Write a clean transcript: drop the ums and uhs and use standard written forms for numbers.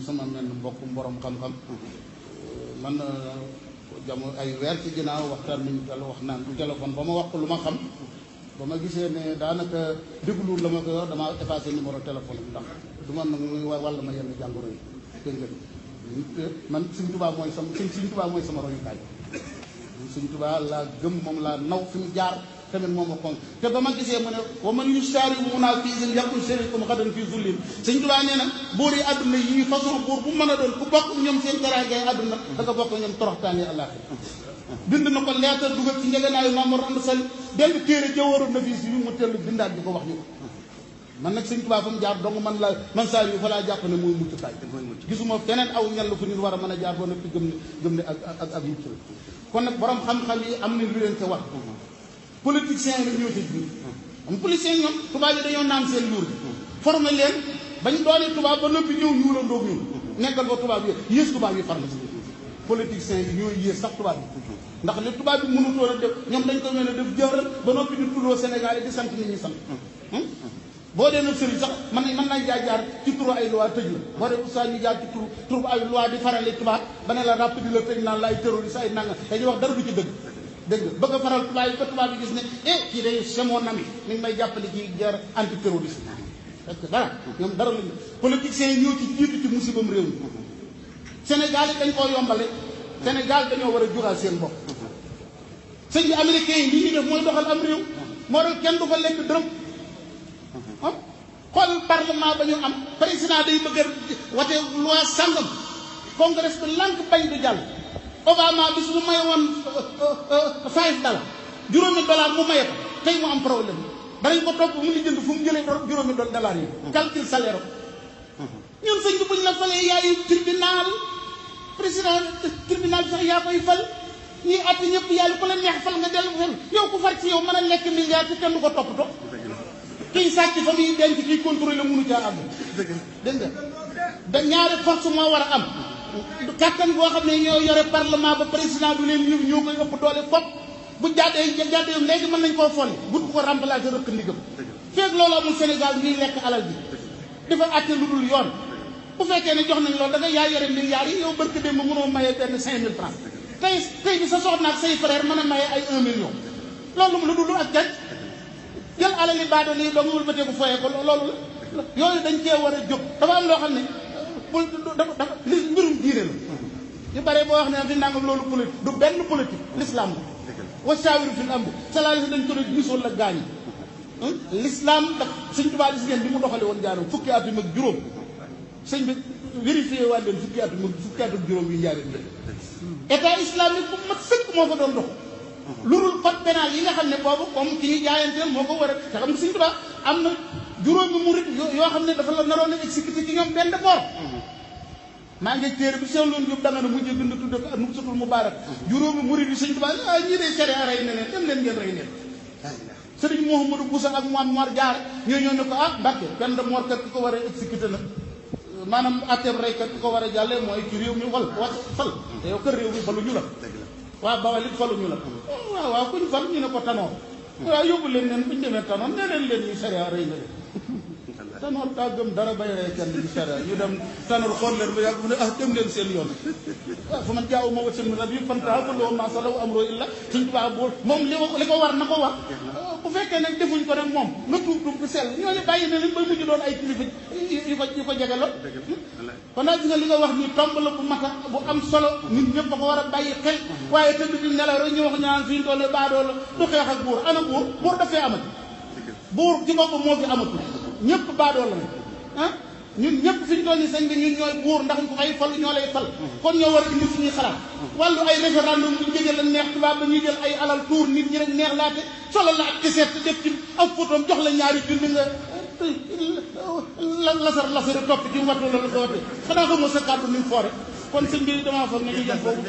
sama mel mbokkum borom xam-xam man jamono ay weer ci ginnaaw waxtaan nañu wax naan téléphone ba ma wax ko lu ma xam ba ma gisee ne daanaka dégluwul la ma ko wax damaa effacé numéro téléphone bi ndax du ma nag muy wàll ma yenn jàngoro yi dégg nga man Sëñ Tuubaa mooy sama royukaay Sëñ Tuubaa laa gëm moom laa naw fi mu jaar tamit moom a kon te ba ma gisee mu ne wa man yusaari munaa fii sin yàqul sérikum xadan fii zullin Sëñ Tuubaa nee na buur yi àdduna yi façon buur bu mën a doon ku bokk ñoom seen teraangay àdduna da nga bokk ñoom toroxtaane àllaaxira bind na ko leetar dugal ci njeganaayu Maamor Anta Sali dellu téere ca waroon na fii si yu mu tellu bindaat bi ko wax ñu ko man nag Sëñ Tuubaa fa mu jaar dong man saa yu fa laa jàpp ne mooy muccukaay gisuma feneen aw ñal fu nit war a mën a jaar ba noppi gëm ne ak mucc la kon nag borom xam-xam yi am na lu leen ca wax politiciens yi ñoo ca biir am politiciens ñoom tubaab yi dañoo naan seen luur bi formé leen bañ doonee tubaab ba noppi ñëw ñuulandoog ñun nekkal ba tubaab yi yées tubaab yi farla si politiciens yi ñooy yées sax tubaab yi ndax li tubaab bi mënutoon a def ñoom dañ ko mel ne def jëral ba noppi di tuddoo Sénégal yi di sant nit ñi sant boo dee nag sëriñ sax mën nañ jaar ci turu ay loi tëj la boo dee oustaz ñu jaar ci turu ay loi di farale tubaab ba ne la ràpp di la tëj naan la ay terroriste ay nanga dañuy wax dara du ci dëgg dégg nga bëgg a faral tubaab yi ba tubaab yi gis ne kii day c'est mon ami mi ngi may jàppale ci guerre anti terroriste parce que dara ñoom dara lañu politiciens yi ñoo ci jiitu ci musibam réew mi Sénégal yi dañ koo yombale Sénégal dañoo war a jural seen bopp sëñ bi américains yi li ñuy def mooy doxal am réew moo tax kenn du fa lekk dërëm xool parlement ba ñu am président day bëgg a wate loi sàngam congrès bi lànk bañ du jàll Obama bis mu maye woon $5 juróomi dollar mu maye ko tey mu am problème danañ ko topp mu ngi jënd fu mu jëlee juróomi dollar yi calcul salaire ñun sëñ bi buñ la falee yaayu tribunal président tribunal bi sax yaa koy fal ñii àtte ñëpp yàlla ku la neex fal nga dellu fal yow ku far ci yow mën a lekk milliard te kenn du ko toppatoo kiy sàcc fa muy denc kiy contrôler mënu caa àgg dégg nga da ñaari force moo war a am kàttan boo xam ne ñoo yore parlement ba président du leen ñëw ñoo koy ëpp doole fopp bu jàddee léegi mën nañ koo folli bu ko remplacer rëkk ndigam feeg loolu amul Sénégal ñuy lekk alal bi dafa àtte lu dul yoon bu fekkee ne jox nañ loolu da nga yaa yore milliards yi yow barke dem ba mënoo maye benn 5000 francs tey bi sa soxna ak say frère mën a maye ay 1 million loolu lu dul ak jaj jël alali baado lii doo nga wëlbatee ko foyee ko loolu la yooyu dañ cee war a jóg dafa am loo xam ne dafa li mbirum diine la yu bare boo wax ne fi nangam loolu politique du benn politique l'islam la wa shaawiru fil amri sallallahu dañ ko doon gisoon la gaañ l'islam daf Sëñ Tuubaa gis ngeen bi mu doxale woon jaaram fukki at ak juróom sëñ bi vérifié waa leen fukki at ak juróom yi njaareen état islamique bu mat sëkk moo fa doon dox lurul code pénal yi nga xam ne boobu comme ki ñu jaayanteel moo ko war a te xam nga Sëñ Tuubaa am na juróomi murit yoo xam ne dafa la naroon a exécuté ci ñoom benn boor maa ngi téere bi sew loon yóbbu danga ne mujjee bind tudde ko ak Nubsatul Mubaarak juróomi murit yi Sëñ Tuubaa ñii dee sharia rey ne leen dem leen ngeen rey leen sëriñ Mouhamadou Boussa ak Mor Jaar ñoo ñëw ne ko Mbàkke benn de mort kat ki ko war a exécuté nag maanaam atteeb reykat ki ko war a jàllee mooy ci réew mi fal te yow kër réew mi falu ñu la waaw Bawal it falu ñu la waaw kuñ fal ñu ne ko Tanor waaw yóbbu leen neen buñu demee Tanor nee leen ñu sharia rey na leen Tanor daa gëm dara bay rey kenn di sharia ñu dem Tanor xool leen ba yàgg mu ne dem leen seen yoon waaw fa man jaaw ma wacc mi rab yi fantaa fa loo ma salaw amro illa Sëñ Tuubaa boo moom li ko war na ko wax bu fekkee nag defuñ ko nag moom nga tuub bu sell ñooñu bàyyi na leen ba mujj doon ay kilifa yu ko jege lool kon nag gis nga li nga wax ni tomb la bu mata bu am solo nit ñëpp ko war a bàyyi xel waaye tëdd di nelaw rek ñu wax ñaan fi ñu toll baadoo la du xeex ak buur ana buur dafee amati buur ci boppam moo fi amatul ñëpp baadoo la ah ñun ñëpp fi ñu toll nii sañ bi ñun ñooy buur ndax ñu ay fal ñoo lay fal kon ñoo war a indi suñuy xalaat wàllu ay référendum ñu jege la neex tubaab ba ñuy jël ay alal tuur nit ñi rek neex laate solo la ak tiseet def ci ak photom jox la ñaari junni nga lasari topp ci wattu la ko wate xanaa xamoo sa kàddu ni mu foore kon sëñ bi damaa foog ne ñu jëm foofu